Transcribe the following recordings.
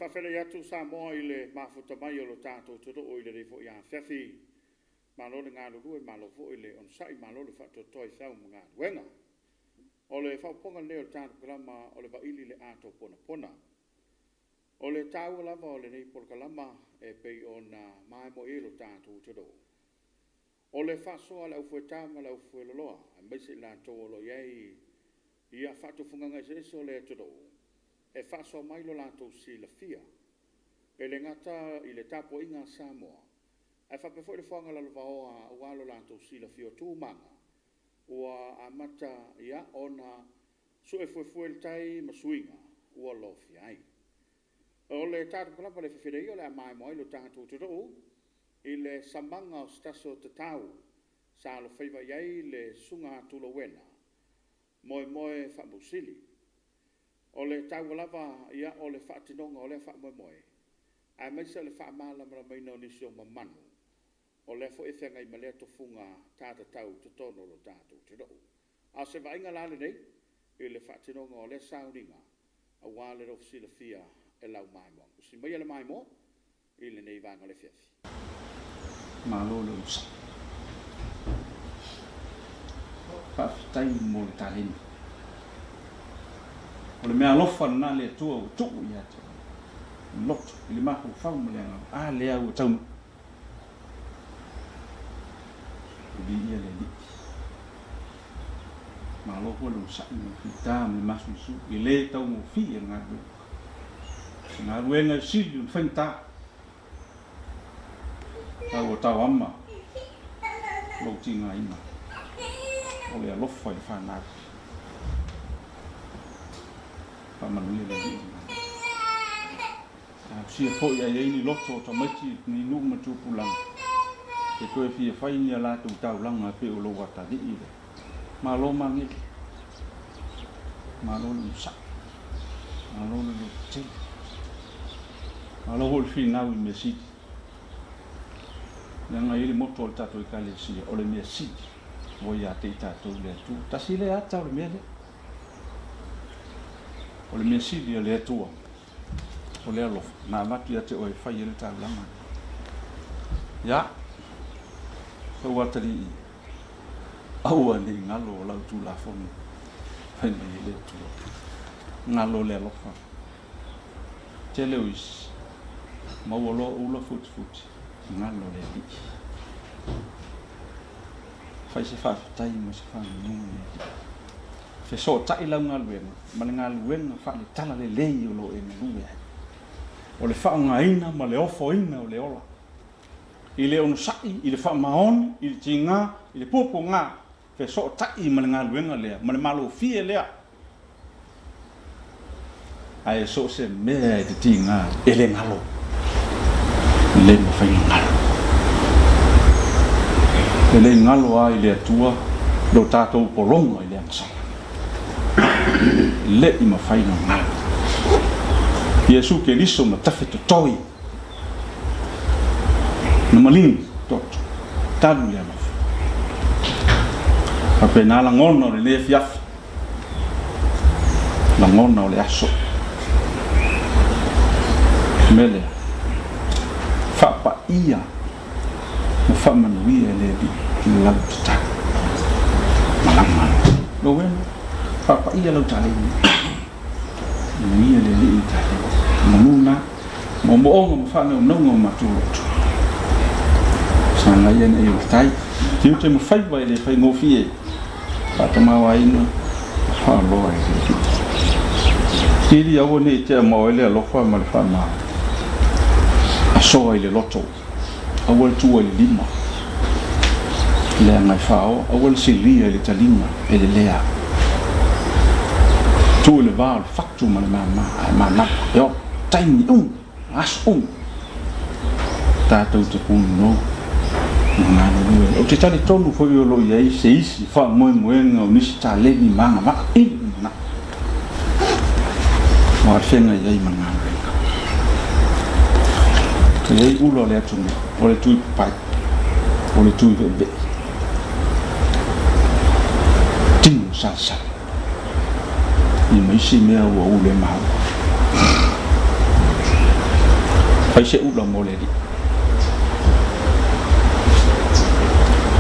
faafeiloai atu Samoa i le mafuta mai o lo tatou atunuu i lenei foi afiafi. Malo le galulue, malo foi le onosai, malo le faatoatoa i feau ma galuega. O le faaopoopoga lenei o le tatou polokalama o le Vaili i le Ato Ponapona. O le taua lava o lenei polokalama e pei ona maimoa i ai lo tatou atunuu, o le faasoa a le aufueta ma le aufueloloa, aemaise i latou o lo o i ai ia faatufugaga eseese o le atunuu, e faasoa mai lo latou silafia, e le gata i le tapuaiga a Samoa, ae faapea foi le foaga lalovaoa aua lo latou silafia o tu ma aga ua amata ona sue fuefue le tai ma suiga ua lofia ai. O le tatou polokalama i le afiafi nei o le a maimoa ai lo tatou atunuu i le samaga o se tasi o tatau sa alofaiva i ai le susuga a Tulouena Moemoe Faamausili. O le taua lava o le faatinoga o lea faamoemoe, aemaise o le faamalamalamaina o nisi o mamalu o lea foi e feagai ma lea tofuga ta tatau i totonu o lo tatou atunuu. A o se vaaiga la lenei i le faatinoga o lea sauniga aua le logosilafia e lau maimoa. Usi maia le maimoa i lenei vaega o le afiafi. Malo le onosai. Faafetai mo le taleni. O le meaalofa lena a le Atua ua tuu ia te oe, i le loto, i le mafaufau ma le agaga, a lea ua taunuu. Viia le Alii. Malo foi le onosai ma le fita ma le masulosulu, e le taugofie le galuega. O se galuega e sili ona faigata. A ua tauama lou tigaina o le alofa i le fanau. Faamanuia le Alii i le galuega. Talosia foi a i ai ni loto o tamaiti i lenei nuu ma tupulaga e toe fia fai ni a latou taulaga e pei o lou atalii lea. Malo Magele, malo le onosai, malo le lototele. Malo foi le finau i mea sili. Leaga e i ai le motto a le tatou Ekalesia, o le mea sili ua ia te i tatou le Atua. Tasi lea ata o le mea lea. O le mea sili a le Atua, o le alofa na avatu ia te oe e fai ai le taulaga. Ia, lou atalii, aua ne i galo o lau Tulafono, fai mai ai le Atua. Galo le alofa. Tele o isi, maua loa ula futifuti, galo le Alii. Fai se faafetai ma se faamanu i le Alii. Fesootai lau galuega ma le galuega faale-talalelei o lo o e galue ai. O le faaaogaina ma le ofoina o le ola i le onosai, i le faamaoni, i le tiga, i le puapuaga, fesootai ma le galuega lea, ma le malofie lea. Ae so o se mea e te tiga e le galo, e le mafai ona galo. E le galo lava i le Atua lo tatou pologa i le agasala. E le i mafai ona galo. Iesu Keriso na tafetotoi, na maligi toto, talu le alofa. Faapena lagona o lenei afiafi. Lagona o le aso. O le mea lea, faapaia ma faamanuia e le Alii lau tatalo. Malama Rowena, faapaia lau taleni. Manuia le Alii i taleni. Manu na, moomooga ma faanaunauga o matou loto. Sagai ane ai o le tai. Tiute ma faiva e le faigofie. Faatamaoaiga ma faaloa e le Alii. Kili aua ne i tea ma oe le alofa ma le faamalo. Asoa i le loto, aua le tuua i le lima. Leaga e faaoa, aua le silia i le taliga e lelea. Tuu i le va o le fatu ma le mama, ae manava, e ola, taimi uma. Aso uma tatou te punonou ma galulue ai. Ou te talitonu foi o lo o i ai se isi faamoemoega o nisi taleni ma agavaa i le lumanai aua le feagai ai ma le galuega. E i ai ula o le atunuu, o le tui papai, o le tui veevee, tino salasala. Ia ma isi mea ua ou le maua. Fai se ula mo le Alii.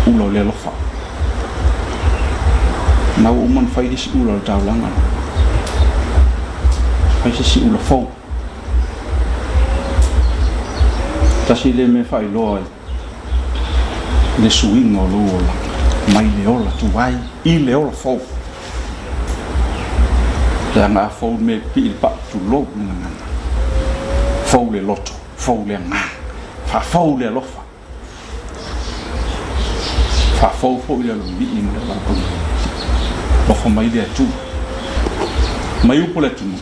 Ula o le alofa. Na ua uma ona fai le isi ula o le taulaga. Fai se isi ula fou. Tasi lea mea faailoa ai le suiga o lou olaga mai le ola tuai i le ola fou. Leaga a fou le mea e pipii le pau, tulou le gagana. Fou le loto, fou le agaga, faafou le alofa, faafou foi le aloalii ma le valaauina. Alofa mai le Atua. Mai upu le atunuu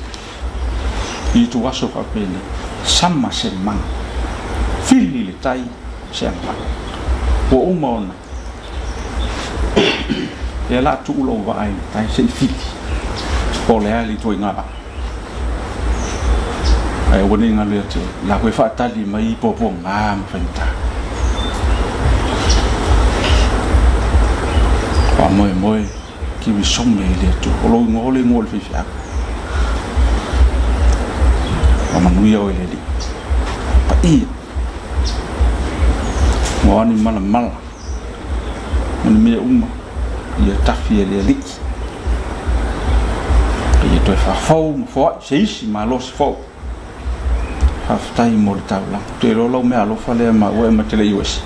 i ituaso faapenei, sama se mana, fili le tai se agavaa. Ua uma ona Lea la tuu lou vaa i le tai se i fili po o le a le ituaiga vaa. Ae aua ne i galo ia te oe, la foi e faatali mai puapuaga ma faigata. Faamoemoe kivisome i le Atua. O lou igoa o le igoa o le faifeau. Faamanuia oe le Alii. Paia. Ua ni malamala ma ni mea uma ia tafi e le Alii. Ia toe faafou ma foai se isi malosi fou. Faafetai mo le taulaga. Ou te iloa lau mea alofa lea maua e ma te le i o ese.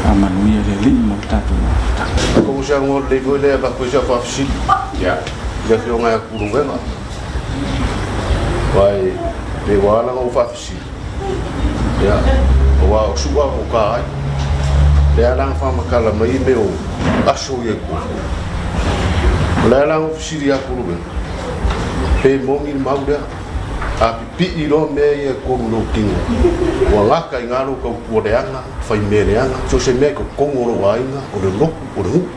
Faamanuia le Alii mo le tatou mafutaga. Kou saunoa lelei foi lea e avatu ai sau faafesili i le Afioga ia Kuluvega. Aua e pei ua ala ona ou faafesili, ia, aua o Su'a o ka ai. Lea la na faamatala mai mea o aso ia i tua. O le ala ona ou fesili ia Kuluvega, pe moni le mau lea, a pipii loa mea ia e tolu i lou tino, ua gata i ina lou tautua leaga, fai mea leaga, so o se mea i totonu o lou aiga, o le lotu, o le nuu.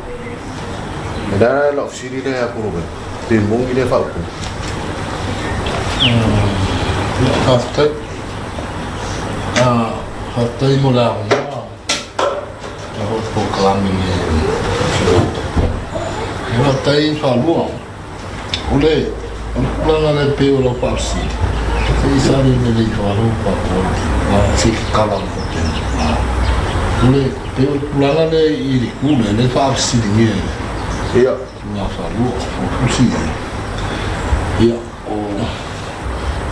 O le ala la o fesili lea ia Kuluvega. Pe moni lea faaupuga. Faafetai. Faafetai mo le avanoa e ho polokalame nei e faafetai faalua. O le o le tulaga lea pei o lau faafesili, se i sali lelei faalua faapea se i tatala mai faapena. O le pei o le tulaga lea i le itu lea, lea e faafesiligia e Ia. Tulaga faalua, o fusi ia. Ia, o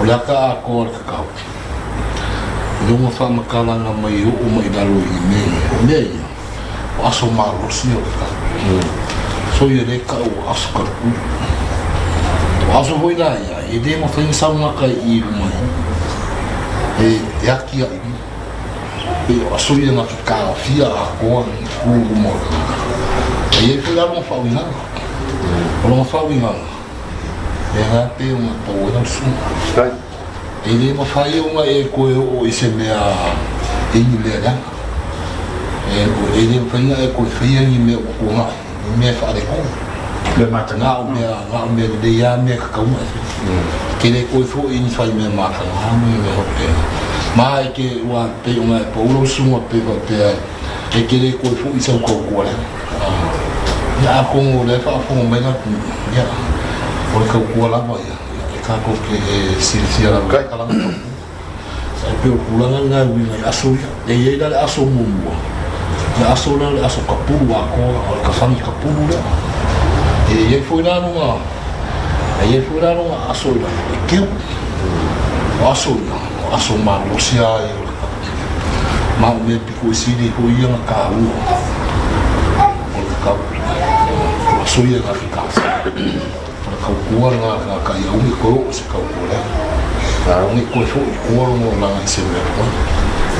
o le ata atoa o le kakau. I luga faamatalaga mai e oo mai i lalo i mea ia. O mea ia, o aso malosi o le kakau. Soia le kau o aso kalukulu. O aso foi la ia, e le mafai ona sau gata i luma i e aki ai pei o aso ia na te taofia atoa i ku luma o le tagata. E i ai foi la lona faauigaga. O lona faauigaga, e la pei ona pau ai lau susuga. E le mafai ona e toe oo i se mea i ni mea leaga. E le mafai ona e toe faia ni mea ua tuanai, ni mea faaletonu. Na o mea, na o mea lelei lava mea e tatau ona e faia. E te le toe foi i ni fai mea mataga ma ni mea faapena. Ma e te, ua pei ona e pau lau susuga pei faapea e te le toe foi i sau tautua leaga. Ia atonu o lea e faafofoga mai le atunuu, ia, o le tautua lava ia, e tatou te silafia lava i tala na tautua. Ae pei o le tulaga lena e uiga i aso ia. E i ai la le aso muamua, le aso lea o le aso kapulu atoa, o le kafagi kapulu lea. E i ai foi la lona, e i ai foi la lona aso i lalo e keu. O aso ia, o aso malosi lava ia o le kapulu. Ma o mea pito i sili foi ia na taua o le kakau. O aso ia na te taua. O le tautua lena a tagata ia aua ne i toe oo i se tautua leaga. Aua ne i toe foi i tua lona olaga i se mea tuai.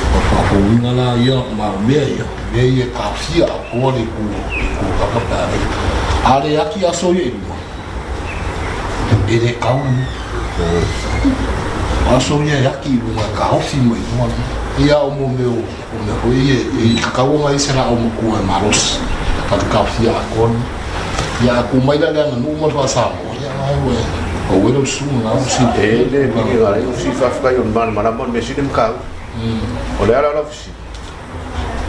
O le faafouina la ia ma o mea ia, mea ia e taofia atoa le itu itu lava pe a le a le ati aso ia i luma, e le kau le nuu. O aso ia e ati i luma e taofi mai i luma le nuu. Ia o mo mea o mea foi ia e tatau ona i ai se laau matua e malosi na te taofia atoa le nuu. Ia a tu mai la le aganuu ma le faa-Samoa, ia la ua e pau ai lau susuga na ua silafia. E le viiga ai o si faafetai o le malamalama o le mea sili ma taua. O le ala o lau fesili,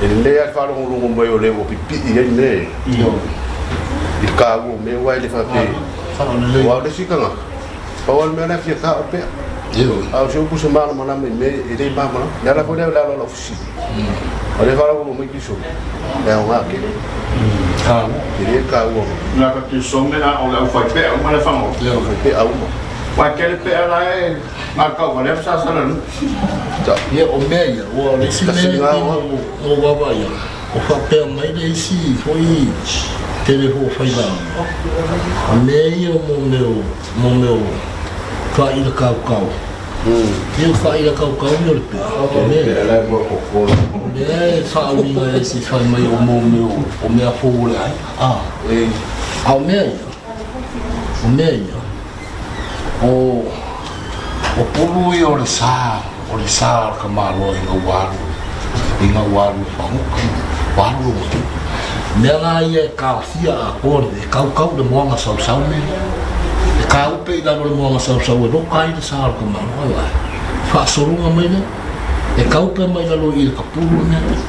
e lelei lava le faalogologo mai o le ua pipii ai mea ia i le taua o mea aua e le faapea aua o le isi tagata. Pau lava le mea la e fia ka o le pea. Ioe. A o se upu se malamalama i mea ia, e le malamalama. O le ala foi lea o le ala o lau fesili. O lea e faalogologo mai Kisome, e aoga tele. Taua. Tele le taua o. Le ka Kisome a o le aufaipea uma le Fagaloa. Ioe. Aufaipea uma. Aua e tele pea la e galukauvale ma Sasalaluma. Ia, o mea ia, ua o le isi mea Tasi e lena pei aoga. na ou vaavaai ai, o faapea mai le isi foi tele foi o failauga, o mea ia o mea o, mo mea o faaila kaukau. Ia o faaila kaukau ia o le pea, o mea ia. O lea e faauiga e isi fai mai o mo mea o mea fou o le aiga. A, a o mea ia, o mea ia, o, o pulu ia o le sa, o le sa o le tamaloa ina ua alu, ina ua alu e fagota, ua alu lona tupu. Mea la ia e taofia atoa le, e kaukau le moana sausau mea ia. E kaupe i lalo o le moana sausau e loka ai le sa o le tamaloa, e vaai. Faasologa mai lea, e kaupe mai lalo i le kapulu le mea lea.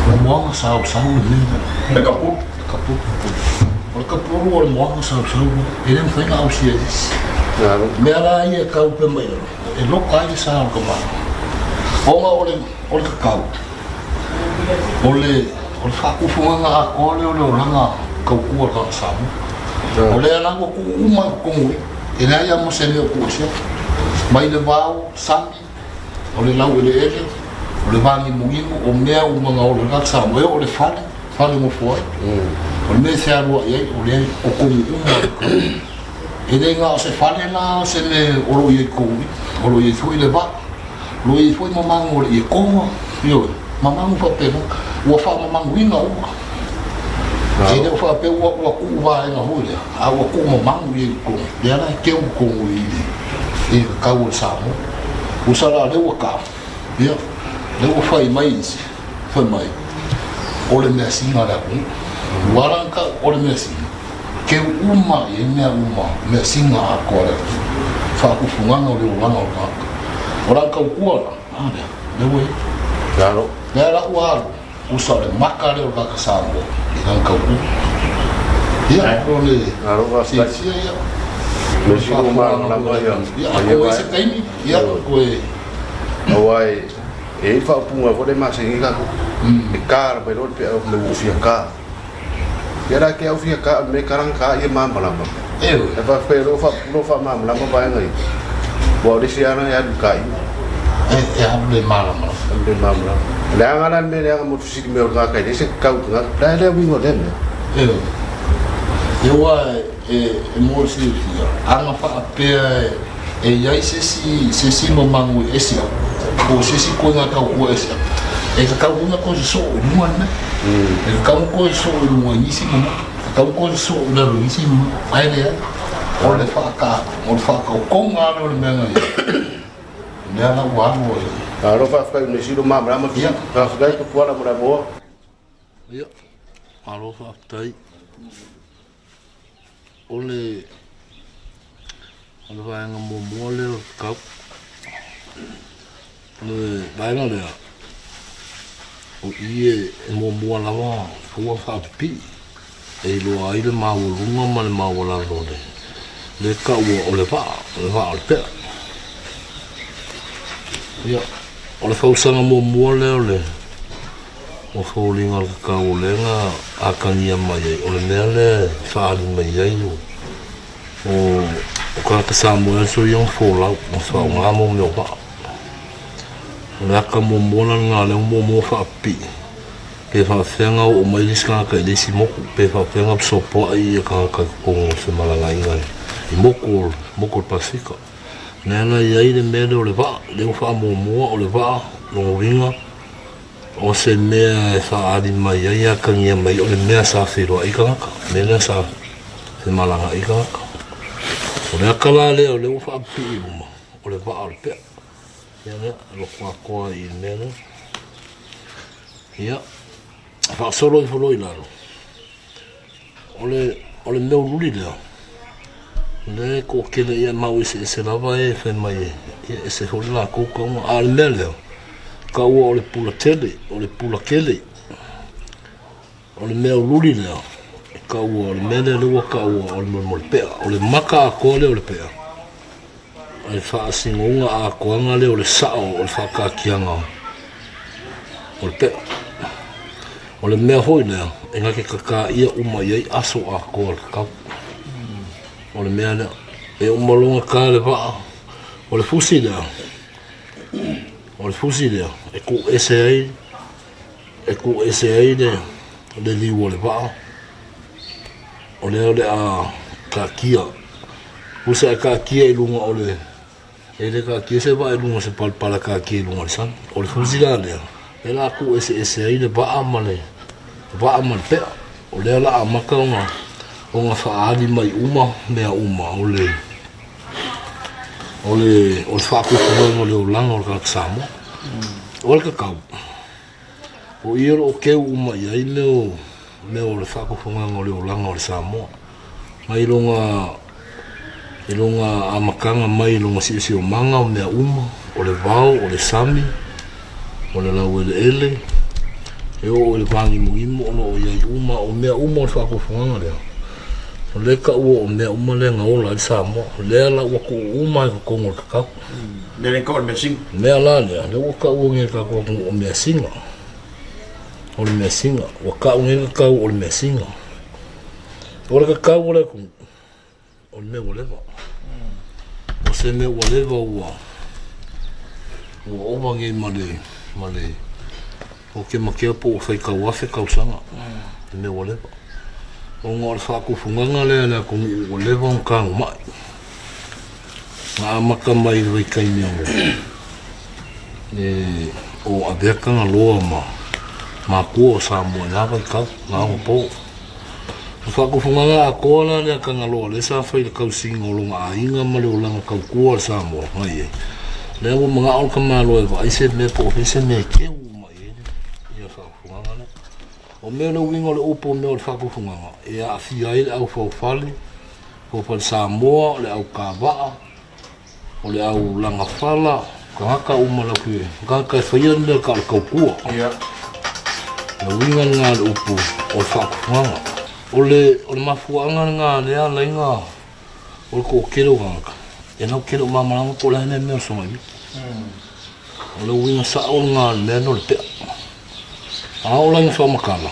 O le moana sausau le mea lea. Le kapulu. Le kapulu. O le kapulu o le moana sausau lea. E le mafai ona ausia e se isi. Mea la ia e kaupe mai lalo, e loka ai le sa o le tamaloa. Ona o le, o le kakau. O le o le faatufugaga atoa lea o le olaga tautua o le tagata Samoa. O lea la ua tuu uma i totonu i i, e leai lava ma se mea o tuuesea. Mai le vao, sami, o le laueleele, o le vanimonimo, o mea uma na ola ai le tagata Samoa, e oo i le fale, fale nofo ai. O le mea e fealuai ai, o lea e totonu uma i totonu. E le na o se fale la o se mea o lo o i ai i totonu i i, o lo o i ai foi le vaa. Lo i ai foi mamagu o le Iekoa, ioe, mamagu faapena, ua faamamaguina uma. E le o faapea ua, ua tuu vaega foi lea, a ua tuu mamagu i ai i totonu, lea la e keu i totonu i le, i le kakau o le Samoa. Usa la lea ua tau, ia, lea ua fai mai isi, fai mai, o le measina a le atunuu. Ua ala ona tau o le measina, Keu uma i ai mea uma, measina atoa a le Atua, faatufugaga o le olaga o le tagata. O lana tautua la, a lea, lea ua i ai. Malo. Lea la ua alu, usa o le maka lea o le tagata Samoa i lana tautua. Ia, o le Malo, faafetai. silafia ia. Mea sili ua malamalama ia. Ia, a toe i se taimi, ia, toe. Aua e i ai le faaupuga foi lea e masani ai tatou, e ka mai loa le peau me ua fia ka. Ia la ke au fia ka me karanga ka ia malamalama. Ewe. E faafetai o lea ua faamalamalama vaega ia. Aua o le isi lava e alu i ka ia. E alu le malamalama. Alu le malamalama. O le aga la le mea leaga mo le fesili mai o le tagata e leai se kakau i tagata. O le a le uiga o lea mea? Ewe. Ia aua e mo le silafia, ana faapea e i ai se isi, se isi mamagu e ese atu, po o se isi koiga tautua e ese atu, e tatau foi ona toe sosoo i luga le mea. E tatau ona toe sosoo i luga i nisi mamalu, e tatau ona toe sosoo i lalo i nisi mamalu, ae leai. O le faata, o le faataotoga lava lea o le mea na i ai, lea la ua alu ai. Malo faafetai o Nesilo malamalama Ia. Faafetai Tupuola mo le avanoa. Ia, malo faafetai. O le o le vaega muamua lea o le kau. O le vaega lea, o i e muamua lava fua faapipii e iloa ai le maualuga ma le maualalo o le le taua o le vaa, o le vaa o le pea. Ia, o le fausaga muamua lea o le O foliga o le kakau o lea na atagia mai ai, o le mea lea e faaali mai ai o tagata Samoa e aso ia ona folau ma faaaoga mo mea o vaa. O le ata muamua la lena lea ua muamua faapipii, pe faapefea ona oo mai le isi tagata i le isi motu, pe faapefea ona fesopoai ia tagata i totonu o femalagaaiga i motu o le Pasefika. Lea la e i ai le mea lea o le vaa, lea ua faamuamua o le vaa, lona uiga, O se mea e faaali mai ai atagia mai o le mea sa feiloai tagata, o le mea lea sa femalagaai tagata. O le ata la lea o lea ua faapipii i luma, o le vaa o le pea. Ia lea, loto atoa i le mea lea. Ia, faasolo ifo loa i lalo. O le, o le mea ululi lea, lea e toatele ia mau eseese lava e fai mai e, ia ese foi le latou tauga. A o le mea lea, taua o le pula tele, o le pula kele. O le mea ululi lea, e taua o le mea lea lea ua taua o le molemolepea. O le maka atoa lea o le pea. le faasinouga atoaga lea o le sao o le faataatiaga o le pea. O le mea foi lea e na te tataia uma i ai aso atoa o le tatau. O le mea lea, e uma loa ona ta le vaa, o le fusi lea, o le fusi lea e tuu ese ai, e tuu ese ai le, le liu o le vaa, o lea o le a taatia. Pusa e taatia i luga o le E le taatia se vaa i luga o se palapala taatia i luga o le sami. O le fusi la lea, lea la tuu eseese ai le vaa ma le vaa ma le pea. O lea la amata ona ona faaali mai uma mea uma o le o le o le faatupuina o le olaga o le tagata Samoa. O le tatau, o i o lo o keu uma i ai mea o mea o le faafofogaga o le olaga o le Samoa. Mai lona i lona amataga mai i lona siosiomaga o mea uma, o le vao, o le sami, o le laueleele, e oo i le vāgimogimo o lo o i ai uma, o mea uma o le faafofogaga lea, o lea e taua o mea uma lea na ola ai le Samoa. O lea la ua tuu uma i totonu o le tatau. Mea lea o le measina. Mea la lea, lea ua taua nei e le tatou atunuu o measina. O le measina. Ua tau nei le tatau o le measina. O le kakau o le atunuu, o le mea ua leva. O se mea ua leva ua ua ova nei ma le ma le o ke makea po ua faitau afe tausaga le mea ua leva. Ona o le faatufugaga lea a le atunuu ua leva ona tagomai. Na amata mai i le vaitaimi o e o avea Tagaloa ma matua o Samoa i na vaitau, na onapo. O faakufugaga atoa la lea Tagaloa lea sa fai i le tausiga o lona aiga ma le olaga tautua o le Samoa na i ai. Lea ua manao le tamaloa e vaai se mea po o fea se mea e keu uma i ai le faakufugaga lea. O mea o le uiga o le upu o mea o le faakufugaga, e aafia ai le aufaufale, faufale Samoa, o le aukavaa, o le au lagafala, tagata uma lau ke, tagata e faia le mea ka o le tautua. Ia. Le uiga lena o le upu o le faakufugaga. O le, o le mafuaaga lena lea ala ai na, o le toatele o tagata, e lau tele o malamalama po o le a le mea o le sogaimiti. O le uiga sao lena o le mea lea o le pea. A oo la ina faamatala,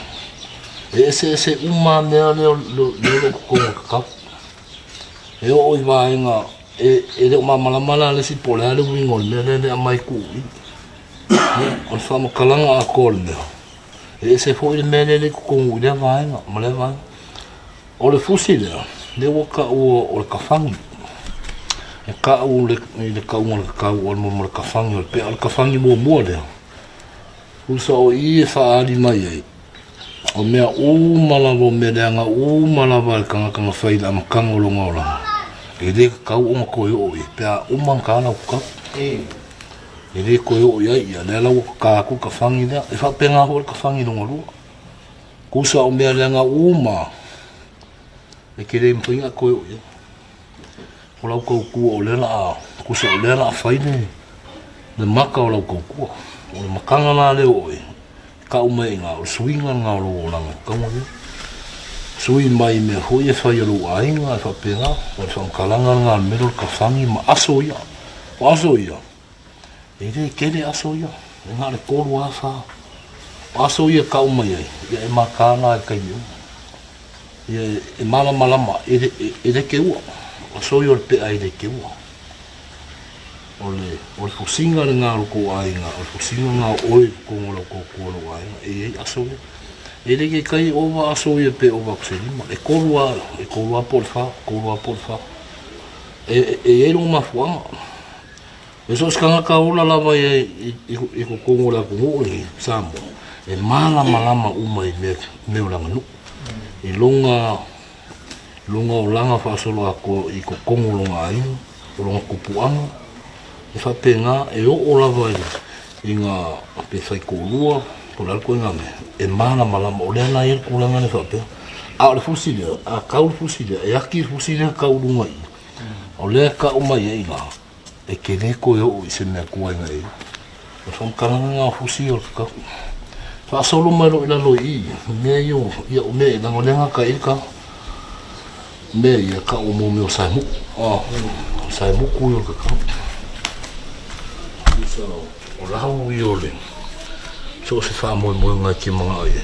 e eseese uma lava mea lea o lo o i totonu o le tatau. E oo i vaega e le o malamalama la le isi po o le a le uiga o le mea lea e aumai tuu i i. O le faamatalaga atoa o le mea, e ese foi le mea lea e i totonu i lea vaega ma lea vaega. O le fusi lea, lea ua taua o le kafagi. E tau i le tauga o le tatau o le kafagi o le pea. O le kafagi muamua lea, Usa o i e faaali mai ai, o mea uma lava, o mea leaga uma lava a le tagata na fai i le amataga o lona olaga, e le tatau ona toe oo i ai pe a uma ona ta lau tatau. E le toe oo i ai ia, lea la ua tata atu le tafagi lea. E faapena foi le tafagi lona lua. Tusa o mea leaga uma, e te le mafai ona toe oo i ai. O lau tautua o lea la a, tusa o lea la a fai le, le maka o lau tautua. O le makaga la lea o oe, tau mai i ina, o le suiga lena o lou olaga i totonu lea. Sui mai i mea foi e fai e lou aiga e faapena, o le faamatalaga lena o le mea lea o le tafagi ma aso ia. O aso ia, e le tele aso ia, e na o le 3 lava 4. O aso ia e tau mai ai, ia e mataala lava i taimi uma. Ia e malamalama, e le keua. O aso ia o le pea e le keua. O le, o le fusiga lena o lo tou aiga, o le fusiga lena o oe i totonu o lau tautua o lou aiga, e i ai aso ia. E le kekai ova aso ia pe ova atu se lima, e tolu lava, e tolu lava po o le fa, tolu lava po o le fa. E, e i ai lona mafuaaga. E so o se tagata ola lava ia i totonu o le atunuu lenei, Samoa, e malamalama uma i mea, mea o le aganuu. I lona, lona olaga faasoloatoa i totonu o lona aiga, o lona tupuaga, e faapena, e oo lava i ngā pe faitoalua, po o le a le ituaiga mea, e malamalama, o lea la e i ai le tulaga lea faapea. A o le fusi lea, a kau le fusi lea, e aki le fusi lea kau i luga i i, o lea e kau mai ai i ina, e te le toe oo i se mea tuai na i ai. O le faamatalaga lena o fusi o le kakau. Faasolo mai loa i lalo i i, i mea ia o, ia o mea, leaga o lea e gata ai le tala. Mea ia kau o mō mea o Saemuku. Oh. O Saemuku i o le kakau. Tusa o lau i o le so o se whaamoemoenga e te manga ai.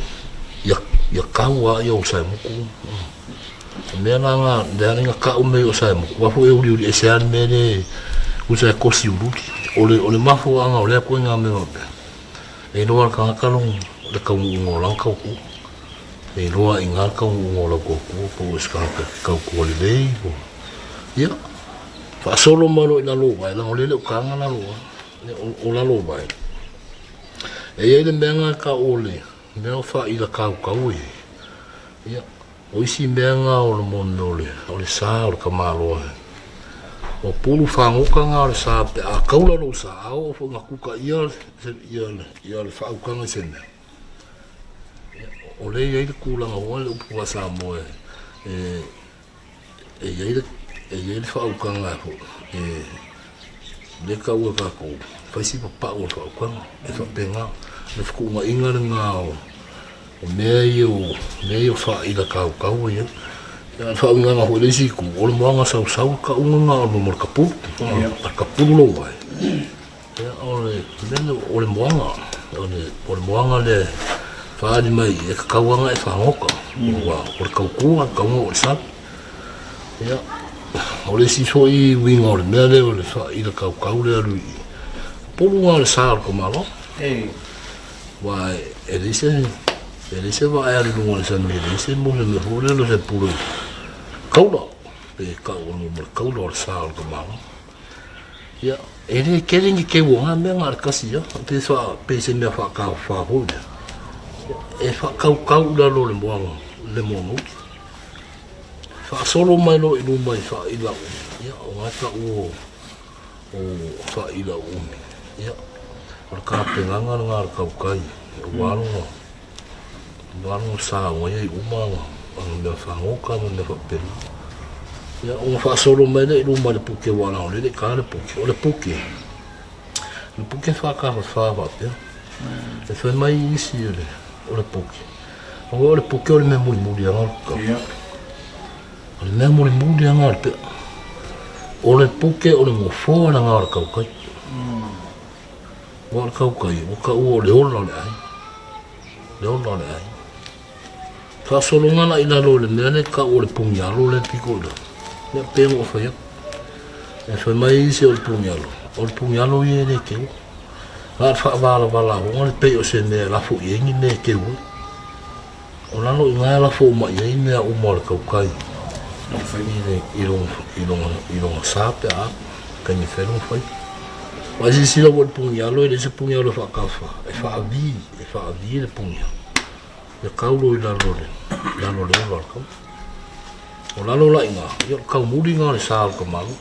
Ia, ia kau a ia o Saemuku. O mea nā ngā, le aringa kau mei o Saemuku. Wafo e uri uri e se ani me le usa e kosi ururi. O le, o le mafo anga o lea koe ngā mea mea. E roa le kangaka long le kaunuunga o lana kaukua. E roa i ngā kaunuunga o lau kaukua po o se kangaka ke kaukua lelei po. Ia, faasolo mai loa i lalo o wae, leaga o lea e le o kaga lalo o o, o lalo o wae. E i ai le mea nga ka o le mea o faaila kaukau e. Ia, O isi mea nga o le moni o le, o le sa o le tamaloa e. O pulu fagoka nga o le sa pe a kaula lou sa, a oo foi nga kuka ia se, ia le, ia le faaukaga i se mea. Ia, o le i ai le kulaga hoa le upu faa-Samoa e, e, e i ai le, e i ai le faaukaga e foi, e, le kaua e kakou, fai si papau o le faaukaga, e faapena, le fetuunaiga lena o, O mea ia o mea ia o faaila kaukau ia. Ia le faauigaga foi le isi itu, o le moana sausau le kauga na o le mo le kapulu. Ia le kapulu lou ai. Ia o le mea lea o le moana, o le o le moana lea faaali mai e kakau ana e fagota. Ua o le kaukua, le kauga o le sami. Ia o le isi foi uiga o le mea lea o le faaila kaukau lea alu i pulu na o le sa o le tamaloa. Aua e leai se e leai se vaa e alu i luga o le sami, e leai se mo se mea foi lele o se pule kaula pe kau o le kaula o le sa o le tamaloa. Ia, e le tele ni keu o ngā mea na o le kasi ia, pe wha, pe se mea whaakawha foi lea. E whakaukau i lalo o le moana, le moana uki. Whaasolo mai loa i luma i whaila umi, ia, o ngā tau o, o Whaila Umi. Ia, o le kāpenaga lena a le kaukai, aua lona, aua lona sa o ai uma ana mea fāgoka ma mea faapena. Ia, ona faasolo mai lea i luma i le puke aua leaga o lea e le i ka le puke. O le puke, o le puke whākāwhawhā faapea. E whai mai isi o le, o le puke. Aua o le puke o le mea mulimuli anga o le kau. O le mea mulimuli anga o le pea. O le puke o le ngofoa langa o le kaukai. Ua o le kaukai, ua ka ua o le ola o le ai. Le ola o le ai. Faasologa la i lalo o le mea le kau o le pugialo le piko i lalo. Ia pe mo whai aku. E whai mai isi o le pugialo. O le pugialo ia e le keu. La whaawala wala honga le pei o se mea lafo i engi mea keu. O lalo i ngā lafo uma i ai mea uma o le kaukai i lona sa pe a taimi whai lona whai. Wai sisila mo le pungialo e le se pungialo e whaakawha, e whaavi, e whaavi le pungialo. E kaulo i lalo le, lalo le ola o le kau. O lalo la i ngā, i o le kau muri ngā le sa o le kamalu.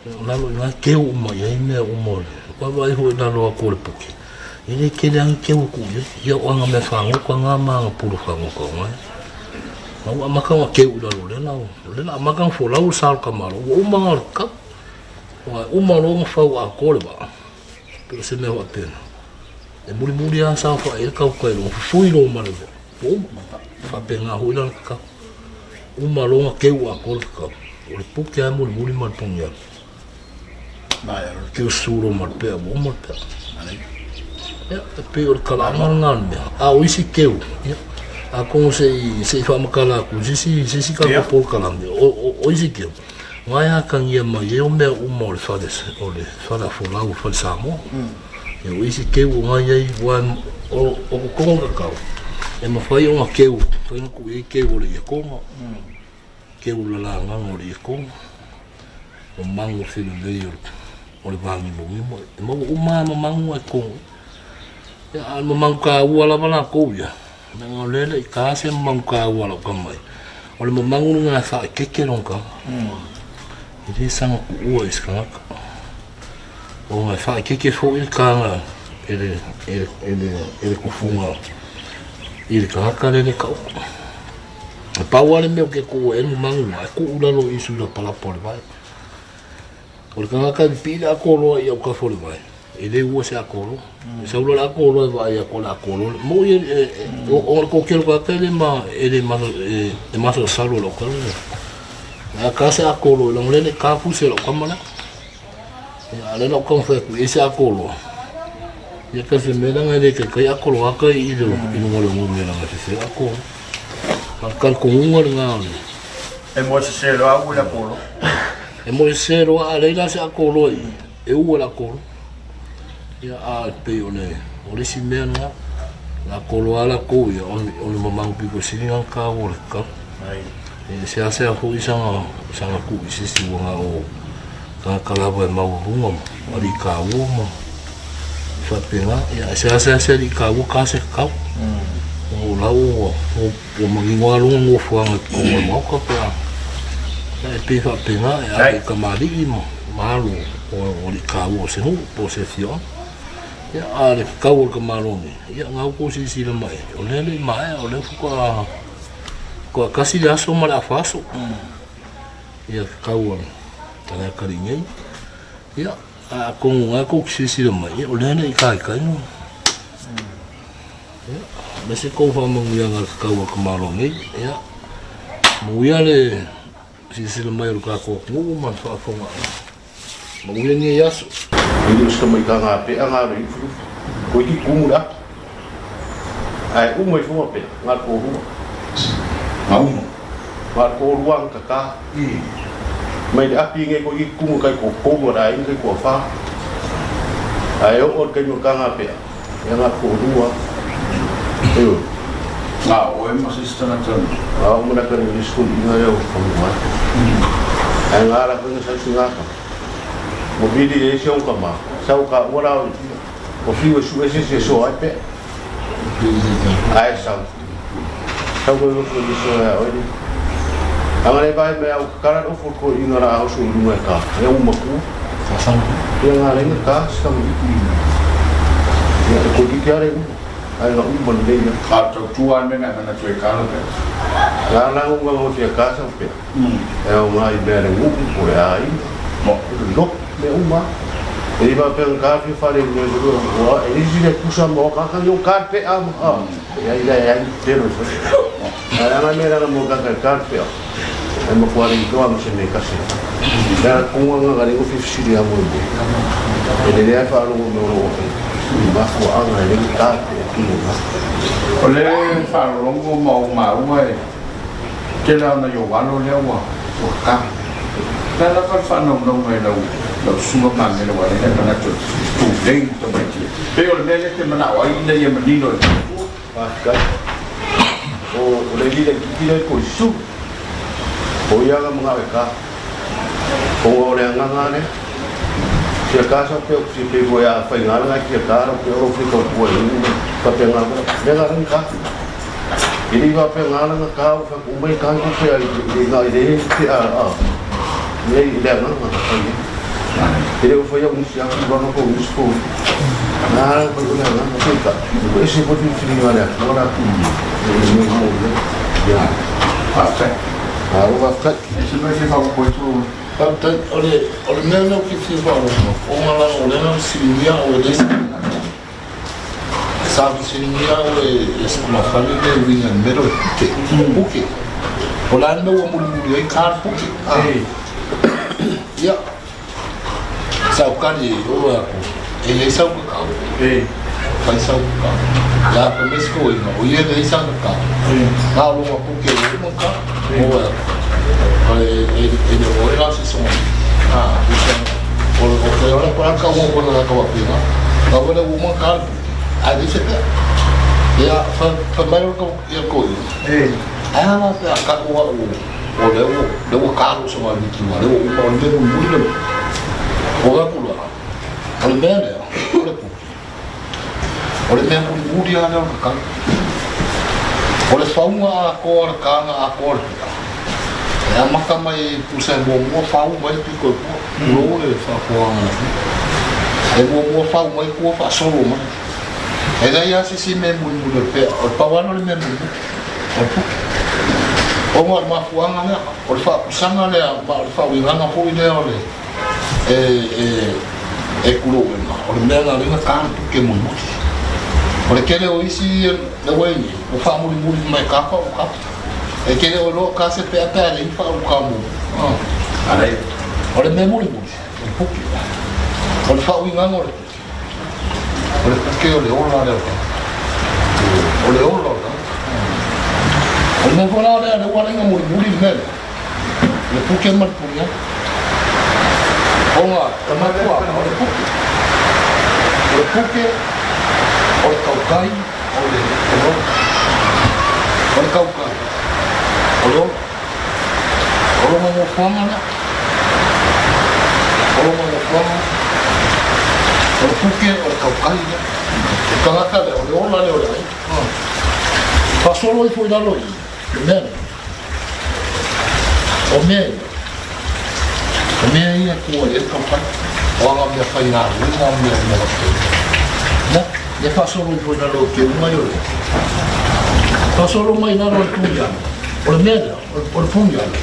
O lalo i ngā keu uma i ai mea uma o le wawae hoi lalo aku o le puke. E le kele angi keu aku ia, ia o anga mea whangoka ngā maanga pulu whangoka o ngai. Ma ua amaka ngā keu i lalo le lau. Le la amaka ngā folau o salo ka malo. Ua uma ngā kau. Ua uma lo ngā whau a kore wa. Pe o se mea hoa pena. E muri muri a sa wha e kau kai lo. Fui lo mare wa. Ua uma. Wha pe ngā hui lalo kau. Uma loa keu a kore ka. O le puke a mulimuli ma le pongi atu. Keu suro ma le pea, ua uma le pea. Ia, e pei o le kalaaga lena o le mea. A o isi keu, ia, atonu se i, se i faamatala atu i se isi, se isi tatou polokalame, o, o, o isi keu, na e atagia mai ai o mea uma o le fale, o le fale afolau, fale Samoa. Ia, o isi keu o na i ai, aua o, o totonu o le kakau, e mafai ona keu, mafai ona tuu i ai keu o le iakona, keu o le lalaga o le iakona, o magu felelei o le, o le vāgimogimo, e maua uma lava ma magu a i totonu. Ia, a o le mamagu taua lava latou ia, leaga o lea e le i ta se mamagu taua a lau tama ia. O le mamagu lena e faaeteete lona tama. E le saga tuua i se tagata. Ona e faaeteete foi le taga e le, e le, e le, e le tufuga i le tagata lea e le taoto. E pau lava le mea ou te tuua i ai le mamagu lena, e tuu i lalo i usu lapalapa o le vae. O le tagata e pipii le ato loa i autafa o le vae. E le ua se akolo. E sau loa le akolo e vaai atu o le akolo. Mo i o le kokelo ka ka le ma e le ma e masalosalo lau kalo le. A ka se akolo la ngole le ka fuse lau kama la. A le lau kama fa ku e se akolo. Ia ka se mea langa le kai kai akolo a kai i le i lunga le ngu mea langa se se akolo. Ka ka ko ngunga le ngā le. E mo se se loa ua le akolo. E mo se se loa a leila se akolo i. E ua le akolo. Ia a pei o le o le isi mea lena. La kolo a lakou ia o le mamalu pito sili na ka o le ka. E seasea foi saga saga tuu i se isi ua na o tagata lava e maualuga ma alii taua ma faapena. Ia e seasea se alii taua ka se tatau. O la ua ua manino lava lona nofoaga i totonu o le Maota pe a e pei faapena e ave i tamalii ma alo o alii taua o se nuu po o se afioaga. Ia a o le tatau o le tamaloa nei, ia na outou silasila mai, o lea e le i maea, o lea faatoa Faatoa tasi le aso ma le afa aso. Ia tatau a le atalii nei. Ia, atonu na tou te silasila mai, ia o lea e le i taitai no. Ia, aemaise tou faamanuiaga i le tatau a le tamaloa nei. Ia, manuia le silasila mai o le tatou atunuu ma le faafofogaaga. Manuia lenei aso. E le o se tamaitaga a pea nga le lufilufi, koe ki kumu le ata. Ae uma ifo nga pea, nga le kolua. Nga uma. Nga le kolua nga kaka. Mai le api nge koe ki kumu kai ko koulu a le aiga kai ko afa. Ae oo le kaimi o le kanga pea, ia nga le kolua. Ioe. Nga oe ma se isi tagata. Nga o mana kani ni school inga ia o whangu ai. Ae nga la whenga sau si ngaka. Mo vili e se o kama, sau ka ua la o o fiu e su e se se so ai pe. Ae sau. Sau koe roto i so e oe ni. Anga le vai me au kakara o fo ko inga la au so i lunga e ka. E o maku. Ia nga lenga ka se kama. Ia e ko ki are u. Ai nga uma lelei ia. A tautua le mea na toe kala pea. Nga la unga ngo fia kasa pea. E o nga i mea le nguku po le aiga. Mo. O le lotu mea uma. E i pea nga ka fia fale i mea le o e isi le kusa mo ka ka yo ka pe a mo a. E ai le ai te ro. Ai anga mea la mo ka ka ka pe a. E mo kuare i toa mo se me kase. Ia kunga nga ka lengo fia fisili a mo mo. E le lea whaalongo me oro o i mafuaanga e lengi ka pe e tino nga. O le faalologo ma ou maua e tele lava ona i ou alo lea ua ua ka. O le a lava le faanaunauga i lau lau susuga Mamele aua lea e manatu e tulei le tamaiti e pei o le mea lea e te manao ai ina ia manino e le matua. Faafetai. O le lila itiiti lea i Koisu, o ia nga mangao e ka. Ona o le agaga lea, fia ka sa pea fia pei foi a faiga langa fia ka ro pea ro fia tautua i u faapea nga mea nga langa ka. E le i faapea nga langa ka o fa umai ka ko pea i le nga i le te a a mea i le agaga na fai ai. E le o fai au nisi atu tulaga po o nisi fo nga langa fai o le agaga pe ka o ese foi filifiliga a le Atua la e le mea mo ia. Ia. Faafetai. Malo faafetai. E se mea e fia faaopoopo ai tou. Faafetai. O le o le mea lea ou te fia faalogologo, ona leaga o lea na fesiligia au e le isi tagata. Sa fesiligia au e e Sikulafale le uiga i le mea lea o le puke, puke. O le a le mea ua mulimuli ai ka le puke? Ia, sa ou tali i o atu, e i ai sau kakao, fai sau kakao. Ia, fai mai si toeaina, o ia e leai sana kakao. Na o lona puke ua uma ka, o atu. E e le o oe la se soga. O o ke ola ko la ka ua kona ka wapena. Ka wala ua uma ka le puke. Ae leai se pea. Ia, fai fai mai o ka ia koe. Ae a la pea ka ua o o lea ua lea ua ka lou soga miti ma lea ua uma o le mea mulimuli le o ga kula o le mea lea o le puke o le mea mulimuli lava lea o le kakau o le fauga atoa o le kāga atoa o le pea e amata mai tusa e muamua fau mai le pito e tua tulou le faafofoga a le e muamua fau mai tua faasolo mai e leai lava se isi mea mulimuli o le pea o le pau lava lea o le mea mulimuli o le puke. Ona o le mafuaaga lea, o le faapusaga lea ma o le faauigaga foi lea o le e, e, E kulou ena, o le mea na lena ka le puke mulimuli. O le kele o isi le ua i nei, ua faamulimuli mai ka pa o ka. E kele o loa ka se pea pea le ifa o ka mu. O le mea mulimuli, o le puke. O le faauigaga o le puke. O le puke o le ola lea o le tagata. O le ola o le tagata. O le mea foi la lea, lea ua ala ai ona mulimuli le mea lea, le puke ma le puniaga. Ona e mafuaaga o le puke. O le puke, o le tautai, o le ola. O le tautai, o le ola. O lona nofoaga lea. O lona nofoaga lea. O le puke, o le tautai lea. O le tagata lea, o le ola lea o le aiga. Faasolo ifo i lalo i le mea lea. O mea ia, o mea ia e kua i ai le tautai. O ana mea faigaluega, mea uma faapena. Ia, ia faasolo ifo i lalo i keuga ia o le. Faasolo mai i lalo i le puniaga. O le mea lea, o le puniaga,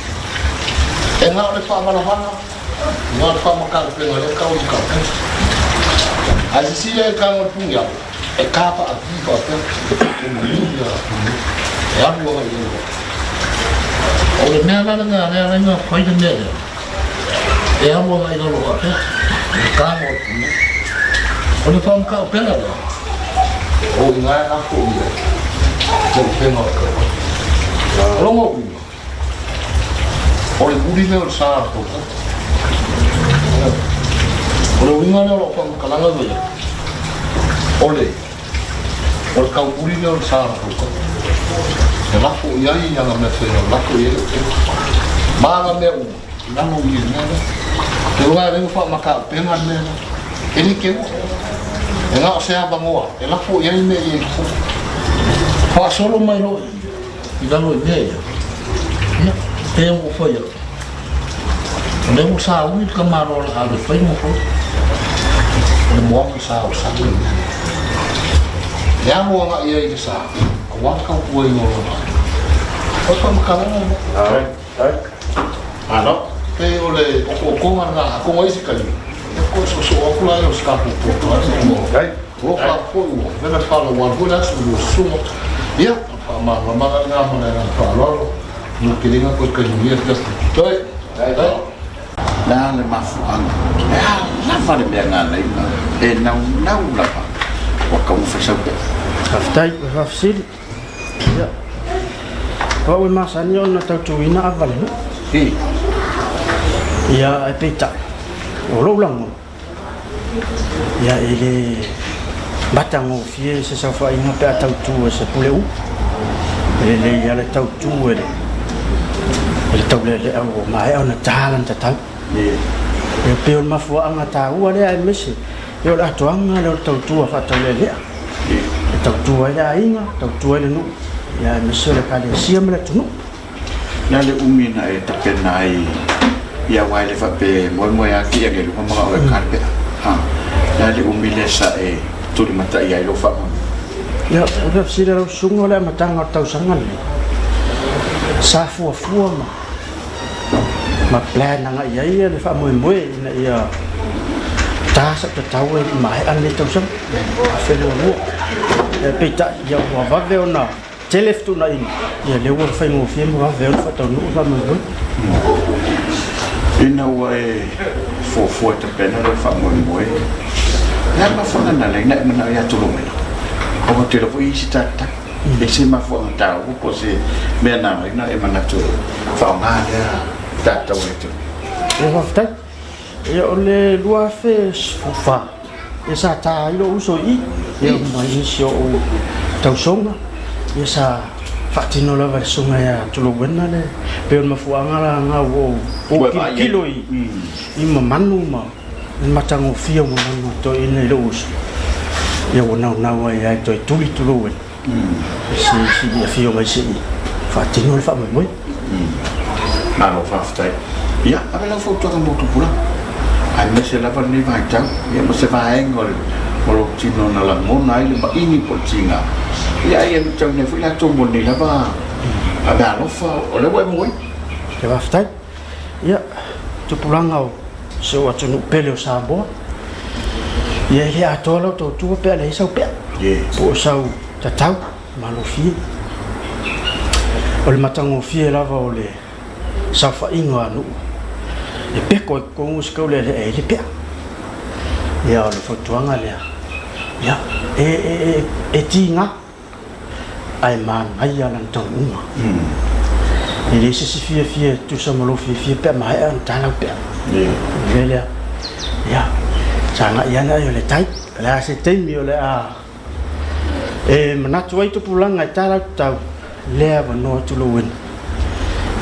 e na o le faavalavala, na o le faamatauupega lea e tau i le tautai. Ae sisila i le taga o le puniaga, e ta faavi faapea, e maliu ia puniaga, e alu agai i ai loa. O le mea la lena lea ala ai ona fai le mea lea, e alu agai i lalo faapea, i le taga o le puniaga. O le faamatauupega lea, O i ina e lafo i ai le upega o le tautai. O lona uiga, o le muli lea o le sa o le tautai. O le uiga lea o lau faamatalaga ua i ai, o le, o le taumuli lea o le sa o le tautai. E lafo i ai ana mea faiga, lafo i ai le upega. Ma ana mea uma, i lalo i le mea lea. Te iloa e leai ma faamataupega le mea lea. E le keua. E na o se avanoa e lafo i ai mea ia i totonu. Faasolo mai loa i lalo i mea ia. Ia, pei ona ou fai atu, o lea ua sauni le tamaloa o le a alu e fai le nofoia. O le moana sa o le sami le mea. E alo agai ai i le sa, aua le tautuaina o lona aiga. O le faamatalaga lena. Malo. Pei o le otootoga lena, atonu ai se taimi, ia toe soosoo atu la lea o se tatou polokalame. O lo o foi ua vela le faalaualu foi le aso i lua susuga. Ia, o le faamalamalamaga lena ma le agaga faaaloalo. Mo kelega toe taimi ia te atu. Toe. Toe. Le a le mafuaaga? Le a lava le mea na ala ai ona e naunau lava ua taumafai sau pea? Faafetai, ua faafesili. Ia. O au e masani ona tautuina ava le nuu. I. Ia, ae peitai, o lou lagona, ia e le matagofie se saofaiga pe a tautu e se pule ulu. E lelei lava le tautu e le, e le taulealea ua maea ona ta lana tatau. Ia, pei o le mafuaaga taua lea aemaise ia o le atoaga lea o le tautua faataulealea. E tautua ai le aiga, tautua ai le nuu, ia aemaise o le ekalesia ma le atunuu. Le a le umi na e tapena ai ia aua e le faapea e moemoe atu ia le luga ma e ka le pea. Ha. Le a le umi lea sa e tulimatai ai lou faamoemoe? Ia, o le fesili a lau susuga o le amataga o le tausaga lenei, sa fuafua ma ma plan agai i ai le faamoemoe ina ia ta sau tatau e le i maea lenei tausaga 2022. Ia peitai, ia ua vave ona tele fetuunaiga, ia lea ua faigofie ma vave ona faataunuu le faamoemoe. Ina ua e fuafua e tapena lou faamoemoe, le a le mafuaaga na ala ai ona e manao ia Tolomela? Aua ou te iloa foi e i ai se tata. E se mafuaaga taua po o se mea na ala ai ona e manatu e faaaoga lea tatau e te. Ia faafetai. Ia o le 2014, ia sa ta ai lou uso i i, ia ma nisi o ou tausoga, ia sa faatino lava e le susuga ia Tulouena le pei o le mafuaaga la na ua ou tilotilo i mamanu ma le matagofie o mamanu a toeaiina i lou uso, ia ua naunau ai lava e toe tuli Tulouena i se afio mai se i faatino le faamoemoe. Malo faafetai. Ia, ave lau fautuaga mo tupulaga, aemaise lava lenei vaitau, ia ma se vaega o le o lou tino na lagona ai le maini po o le tiga, ia a ia luitauina ai foi latou mo lenei lava meaalofa o lea ua e maua ai. Ia faafetai. Ia, tupulaga o si ou atunuu pele o Samoa. Ia e le atoa lau tautua pe a leai sau pea po o sau tatau malofie. O le matagofie lava o le saofaiga a nuu e peko ai totonu se taulealea e ai le pea. Ia o le fautuaga lea, ia e, e, e, e tiga ae manaia lana taunuuga. E leai se isi fiafia e tusa ma lou fiafia pe a maea ona ta lau pea. O le mea lea, ia, sagai ane ai o le tai. O le a se taimi o le a e manatu ai tupulaga e ta lau tatau, lea avanoa atu lou ena.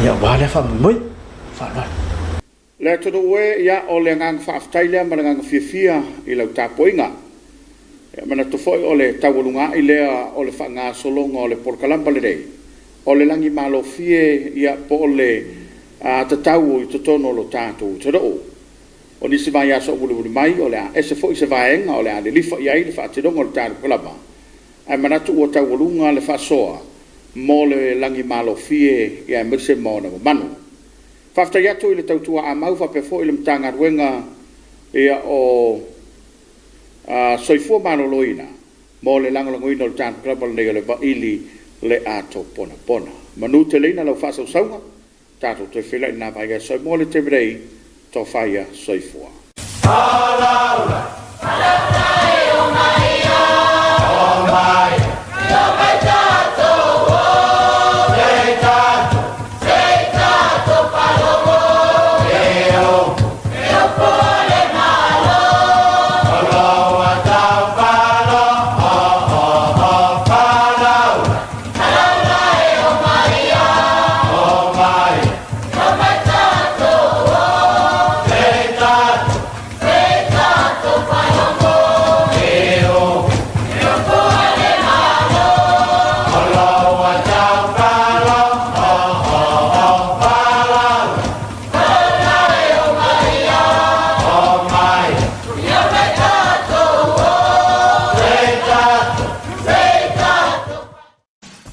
Ia, aua lea faamoemoe. Faaaloalo. Le atunuu e, ia, o le agaga faafetai lea ma le agaga fiafia i lau tapuaiga. E manatu foi o le taualuga a'i lea o le faagasologa o le polokalama lenei, o le lagimalofie, ia, po o le tatau i totonu o lo tatou atunuu. O nisi vaiaso mulimuli mai, o le a ese foi se vaega o le a lilifa i ai le faatinoga o le polokalama, ae manatu ua taualuga le faasoa mo le lagimalofie, ia, aemaise ma ona mamalu. Faafetai atu i le tautua a Mau faapea foi le Matagaluega o Soifua Maloloina mo le lagolagoina o le tatou polokalama lenei o le Vaili le Ato Ponapona. Manuteleina lau faasausauga, tatou toe feiloai i lena vaiaso. Mo le taimi nei, tofa ia, soifua.